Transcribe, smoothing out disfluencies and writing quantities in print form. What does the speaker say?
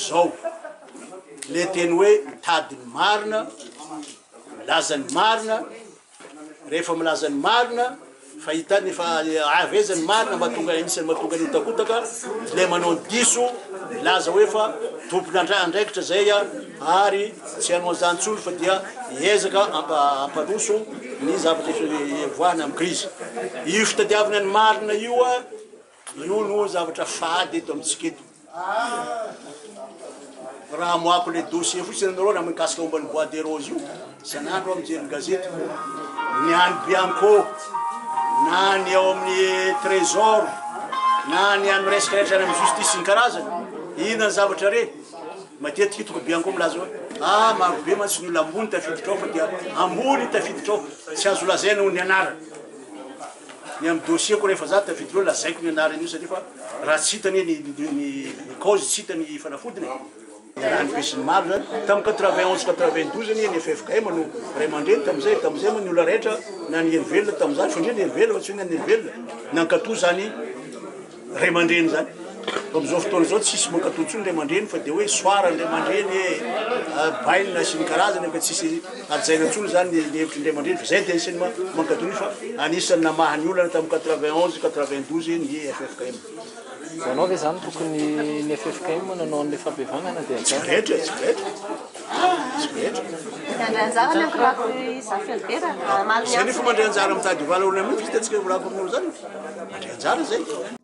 Zao le teny hoe mitady ny marina, milaza ny marina, rehefa milaza ny marina fa hitany fa avy aiza ny marina mahatonga anisan'ny mahatonga ny hotakotaka le manao ny diso milaza hoe fa tompon'andraikitra zay ary tsy hanao an'izany intsony fa dia hiezaka hampandroso ny zavatra hivoahana amin'ny krizy. Io fitadiavana ny marina io Io no zavatra fady eto amintsika eto. Raha amoahako le dossier fotsiny anareo raha mikasika momba ny bois de rose io, isan'andro aho mijery ny gazety, ny any Bianco, na ny ao amin'ny Trésor, na ny any resaka rehetra any amin'ny justice sy ny karazany, inona ny zavatra re? Matetika hitako Bianco milaza hoe, ah maro be mantsy ny olona ambony tafiditra ao fa dia ambony tafiditra ao, tsy azo lazaina ho ny anarany. Ny amin'ny dossier ko rehefa za tafiditra eo lazaiko ny anarany io satria fa raha tsy hita anie ny ny cause tsy hita ny fanafodiny e. Iarahan'ny besinimaro zany. Tamin'ny 91 92 anie ny ffkm no ray aman-dreny tamin'izay, tamin'izay moa ny olona rehetra na ny hery velona tamin'izany fa indrindra ny hery velona fa tsy hoe ny an'ny hery velona nankato zany Ray aman-dreny izany. Fa amin'izao fotoana izao tsisy mankatò intsony ray aman-dreny fa dia hoe soara ny ray aman-dreny e, bainina sy ny karazany fa tsisy hajaina intsony izany ny ny hevitry ny ray aman-dreny fa izay dia anisan'ny mankatò fa anisan'ny namaha ny olana tamin'ny 91, 92 ny ffkm. Ho anao ve izany tokony ny ffkm nanao an'ilay fampihavanana dia Tsy hajaina? rehetra e, tsy rehetra. Tsy rehetra. Nandray anjara ny ankolafy Zafy Albert namaly ny Izay nefa antso. mandray anjara mitady vahaolana mihitsy, hitantsika volako aminareo izany. Mandray anjara izay.